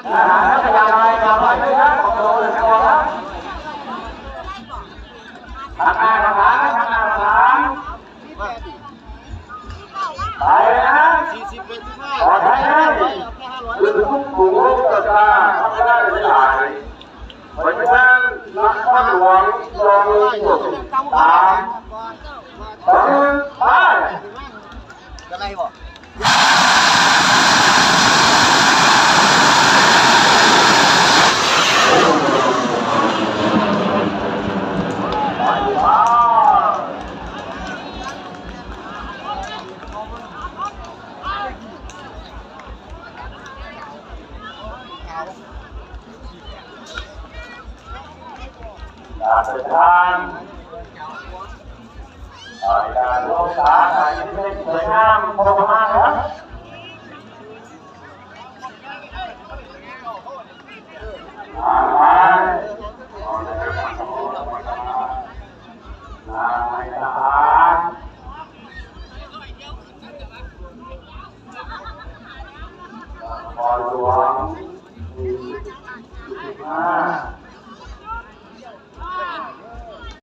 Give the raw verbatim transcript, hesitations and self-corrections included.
ทหารพยายามอะไรจะไปด้วยนะของตัวเองตัวละทำงานทหารทำงานทหารไปนะสี่สิบเป็นสิบห้าขอใช้ได้คือทุกกลุ่มก็จะทำได้หลาย เพราะฉะนั้นนครหลวงลองกดสามสองไป อยากจะทานอาจารย์หลวงตาอาจารย์เล็กสวยงามพอประมาณครับมาไปนายทหารนครหลวงสี่สิบห้า